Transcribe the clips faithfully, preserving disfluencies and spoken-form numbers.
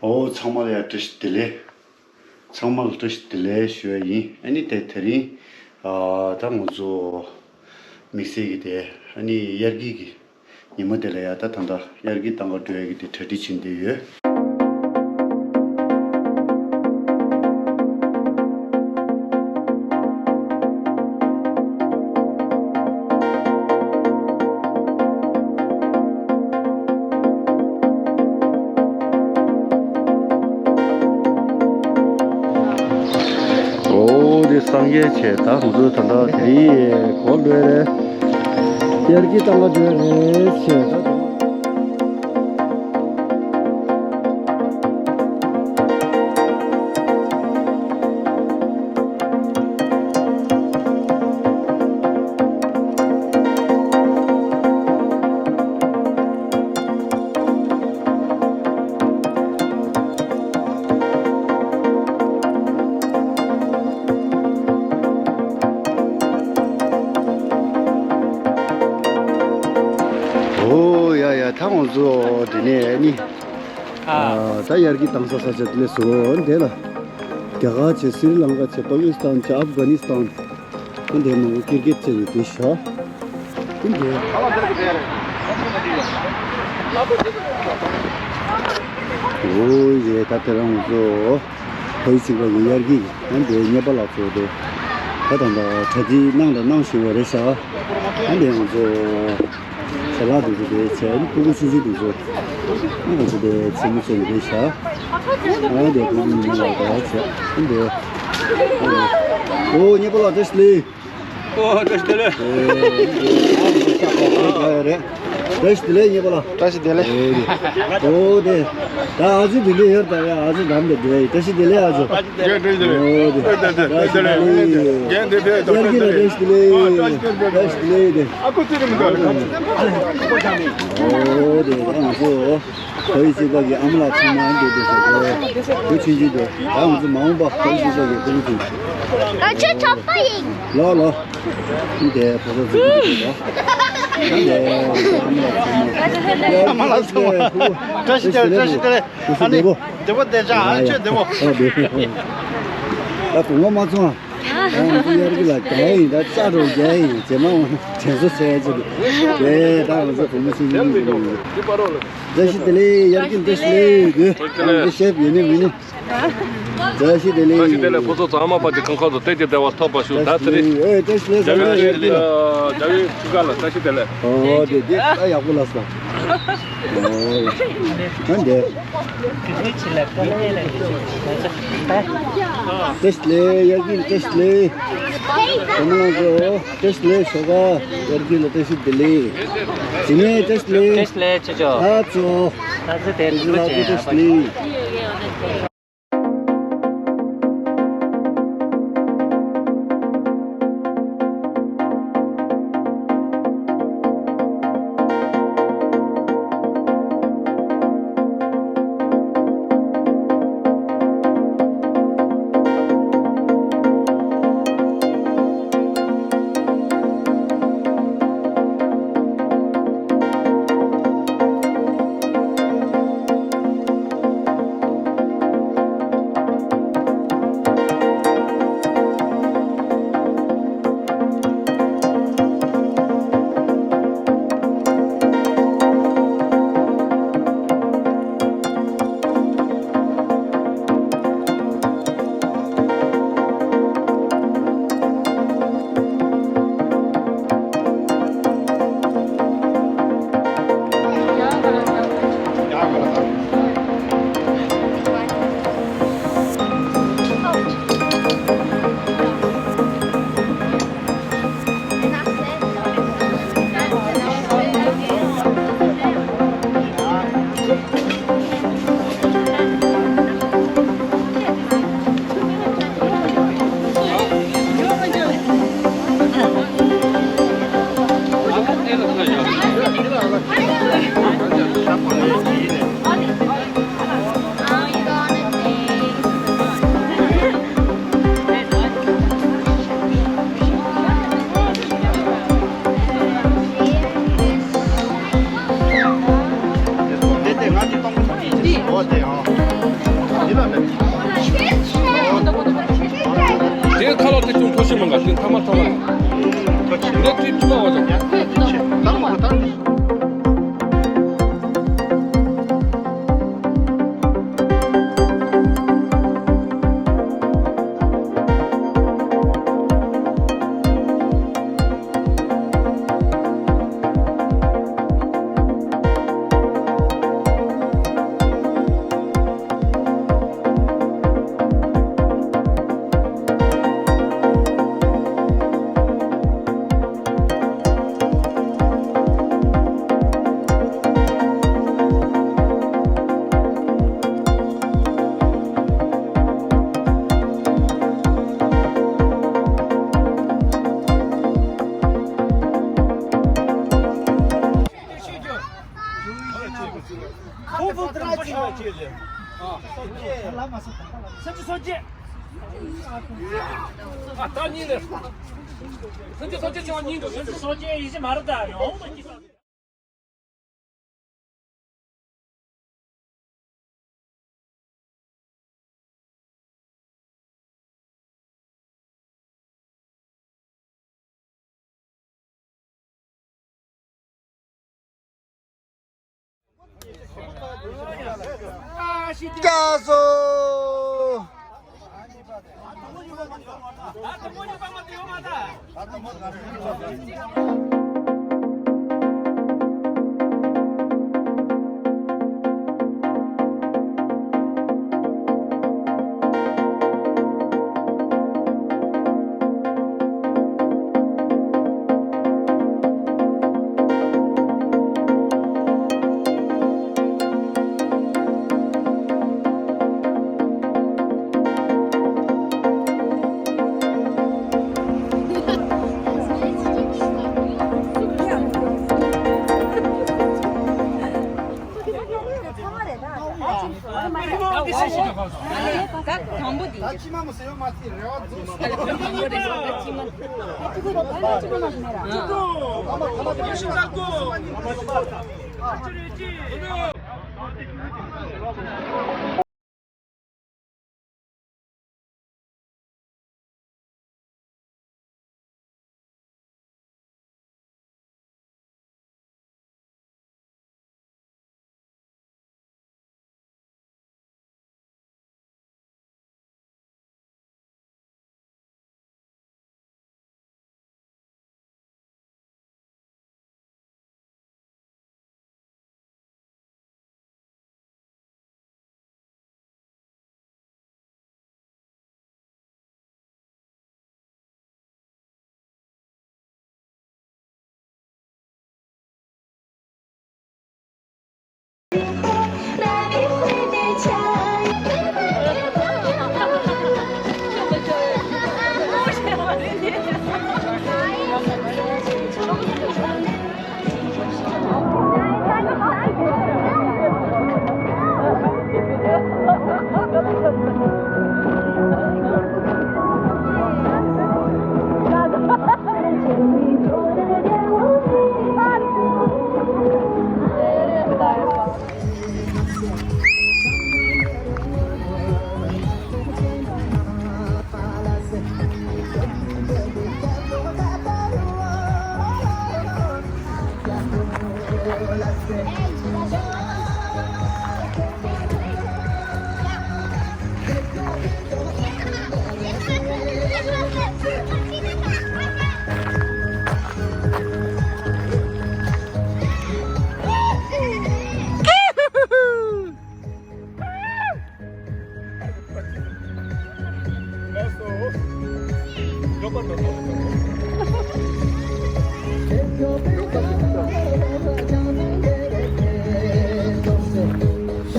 ཨོ་ཚང་མ་ལ་ཡང་བཀྲ་ཤིས་བདེ་ལེགས། ཚང་མ་ལ་བཀྲ་ཤིས་བདེ་ལེགས་ཞུ་ཡ་ཡིན། ཨ་ནི་དེ་དེ་རིང་ཨ་ད་ང་ཚོ་དམིགས་བསལ་གྱི་དེ་ཨ་ནི་དབྱར་སྐྱིད་ཀྱི་ཉི་མ་དེ་ལ་ཡ་ད་ད་ལྟ་དབྱར་སྐྱིད་གཏང་ག་འགྲོ་ཡ་གི་དེ་གྲ་སྒྲིག་བྱེད་བསྡད་ཡོད། ཨོ་དེ་སངས་རྒྱས་ཆེ་ད་ང་ཚོ་ད་ལྟ་དེ་རིང་གོ་འགྲོ་རེད། དབྱར་སྐྱིད་གཏང་ག་འགྲོ་རེད་ཆེ་ད། ཨོ་ཡ་ཡ་ད་ང་ཚོ་དེ་ནས་ནི། ཨ། ད་དབྱར་སྐྱིད་གཏང་ས་ས་ཆ་དེ་ལས་སོ་འདི་ལ། རྒྱ་གར་བྱས་སི་རི་ལང་ཀ་བྱས་པ་ཀི་སི་ཐན་བྱས་ཨབ་གྷ་ནི་སི་ཐན། ཨ་འདི་མང་པོ་ཀིར་ཀེད་བྱས་ནས་དེ་ཤ། ཨ་འདི། ཨོ་ཡེ་ད་དེ་རང་ཚོ་ཕ་ཡུལ་གཅིག་པ་གི་དབྱར་སྐྱིད་ཨ་འདི་ཉེ་པ་ལ་ཚོ་དེ་ད་ད་ད་གྲ་སྒྲིག་གནང་དང་གནང་བཞིན་པ་རེད་ཤག་ཨ་འདི་ང་ཚོ། བྱ་ལག་དེ་ཚོ་དེ་བྱས་ཨ་ནི་སྤུ་གུ་ཆུང་ཆུང་དེ་ཚོ་ཨ་ང་ཚོ་དེ་ཆེན་མོ་ཆེན་མོ་དེ་བཞག་ཨ་དེ་སྤུ་གུ་མི་ཉུང་བ་དེ་བྱས་ཨ་འདི། ཨོ་ཉེ་པ་ལགས་བཀྲ་ཤིས་བདེ་ལེགས། ཨོ་བཀྲ་ཤིས་བདེ་ལེགས། ཨེ་ཨ་ང་ཚོ་ཤག་པ་ཁོ་ག་ཡོད་རེད། བཀྲ་ཤིས་བདེ་ལེགས་ཉེ་པ་ལགས། བཀྲ་ཤིས་བདེ་ལེགས། ཨེ་ཨོ་དེ་ད་ཨ་ཅེ་དེ་འདྲ་ཡོད་ད་ཡ་ཨ་ཅེ་དམ་དེ་འདྲ་བཀྲ་ཤིས་བདེ་ལེགས་ཨ་ཅེ། རྒན་བཀྲ་ཤིས་བདེ་ལེགས། ཨོ་དེ་བཀྲ་ཤིས་བདེ་ལེགས། རྒན་དེ་དེ་ཡར་གྱི་ལ་བཀྲ་ཤིས་བདེ་ལེགས། བཀྲ་ཤིས་བདེ་ལེགས་དེ། ཨ་ཁུ་ཚེ་རིང་མི་འདུག་ཨ་ནི། ཨོ་དེ་ད་ང་ཚོ་ཕ་ཡུལ་གཅིག་པ་གི་ཨ་མ་ལགས་ཚང་མ་འདུག་དེ་ཚོ་དེ་བུ་ཆུང་ཆུང་དེ་ད་ང་ཚོ་མ་འོངས་པ་ཕ་ཡུལ་གཅིག་པ་གི་སྤུ་གུ་ཚོ། ཨ་ཁྱོད་ཆོག་པ་ཡིན། ལོ་ལོ། འདི་ཕོ་ཚོ་ཚོ་འདི་ཨ་མ་ལགས་ཚང་མ། ཨ་མ་ལགས་ཚང་མ། བཀྲ་ཤིས་བདེ་ལེགས། བཀྲ་ཤིས་བདེ་ལེགས། ཨ་ནི་བདེ་པོ་བདེ་ཆགས་ཨ་ཆོས་བདེ་པོ། ཨ་བདེ་པོ། ད་གོང་མ་མ་ཚོང་ཨ། ཨ་ང་ཚོ་དབྱར་གྱི་ལ་རྒྱ་ཡིན་ད་ལྕགས་རོ་རྒྱ་ཡིན་རྗེས་མ་འོང་དྲན་གསོ་བྱས་ཅིག་དེ་ད་ང་ཚོ་གོང་མ་ཚོ་ཡིན་གྱི་རེད། བཀྲ་ཤིས་བདེ་ལེགས། དབྱར་གྱི་བཀྲ་ཤིས་བདེ་ལེགས། ང་ཚོ་ཤེབ་ཡིན་ནི་མིན་ནི། བཀྲ་ཤིས་བདེ་ལེགས། བཀྲ་ཤིས་བདེ་ལེགས། ཕོ་ཚོ་ཚང་མ་པ་ཅིག་ཁང་ཁ་ཚོ་བལྟས་ཏེ་བདེ་བ་ཐོབ་པ་ཞུ། ད་ཚེ་རིང་། ཨེ་བཀྲ་ཤིས་བདེ་ལེགས། རྒྱ་བོད་རྒྱ་བོད་ཕྲུ་གུ་ལ་བཀྲ་ཤིས་བདེ་ལེགས། ཨོ་དེ་དེ་ད་ཡག་པོ་ལབ་སོང་། ཨོ་ཡ། ཨ་འདི། བཀྲ་ཤིས་བདེ་ལེགས། དབྱར་གྱི་བཀྲ་ཤིས་བདེ་ལེགས། ཨོ་མ་ལ་ཚོ་བཀྲ་ཤིས་བདེ་ལེགས། ཞོགས་ཀ་དབྱར་གྱི་ལ་བཀྲ་ཤིས་བདེ་ལེགས། དེ་ནས་བཀྲ་ཤིས་བདེ་ལེགས། བཀྲ་ཤིས་བདེ་ལེགས་ཆུ་ཆོག་ད་ཚོ། ད་ཚོ་དེ་རིང་ལ་བཀྲ་ཤིས་བདེ་ལེགས། དེའི་ཁ་ལག་དེ་ཅུང་མཐོ་ཤོས་མང་ག་དེ་ཐ་མ་ཐ་མ་ལེགས་ཀྱི་ཐུ་མ་བ་ཅང་།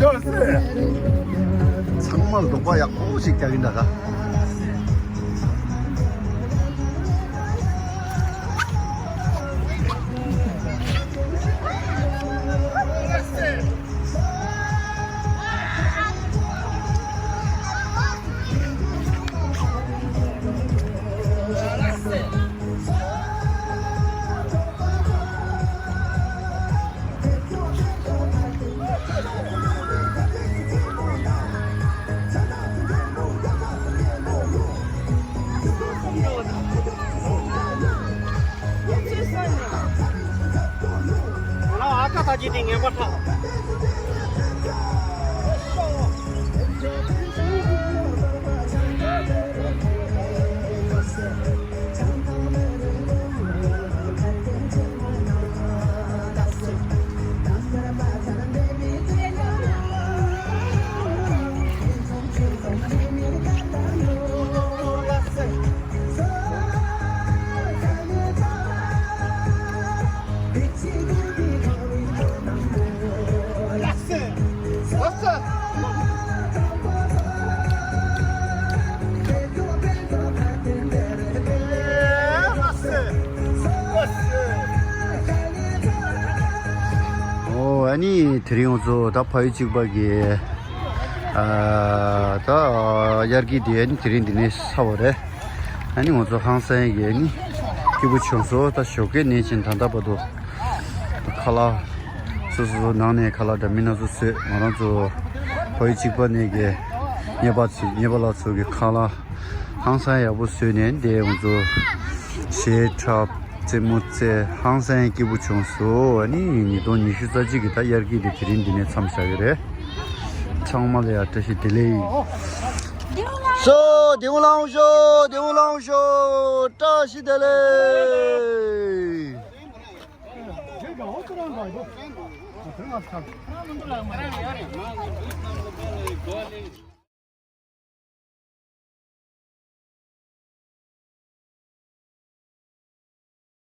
ཤོག་སེ། ཚང་མ་ལ་དོགས་པ་ཡག་པོ་ཞིག་རྒྱག་གིན་འདུག་ག། ཁ་ཅིག་དེ་ངན་པ་ཁྲག་ཨོ་ཨ་ནི་དེ་རིང་ང་ཚོ་ད་ཕ་ཡུལ་གཅིག་པ་གི་ཨ་ད་དབྱར་སྐྱིད་དེ་ཨ་ནི་དེ་རིང་འདི་ནས་ཚར་བ་རེད། ཨ་ནི་ང་ཚོ་ཧང་སང་གི་ཨ་ནི་སྐྱིད་པོ་བྱུང་སོང་། ད་ཞོགས་ཀས་ནས་བྱས་ད་ལྟ་བར་དུ་ཁ་ལག་སོ་སོ་སོ་ནང་ནས་ཁ་ལག་འདྲ་མིན་སྣ་ཚོགས་བཟོས། ང་རང་ཚོ་ཕ་ཡུལ་གཅིག་པ་ནས་ཀྱི་ཉེས་པ་ཚོས་ཉེས་པ་ལགས་ཚོ་གི་ཁ་ལག་ཧང་སང་ཡག་པོ་བཟོས་ནས་དེ་ང་ཚོ་གཞས་འཁྲབ་རྩེད་མོ་རྩེ་ཧང་སང་སྐྱིད་པོ་བྱུང་སོང་། ཨ་ནི་ཉིས་སྟོང་ཉི་ཤུ་རྩ་གཅིག་གི་ད་དབྱར་སྐྱིད་དེ་དེ་རིང་འདི་ནས་མཚམས་བཞག་གི་རེད། ཚང་མ་ལ་ཡང་བཀྲ་ཤིས་བདེ་ལེགས། ཤོ་བདེ་མོ་ལངས་ཤོ། བདེ་མོ་ལངས་ཤོ། བཀྲ་ཤིས་བདེ་ལེགས།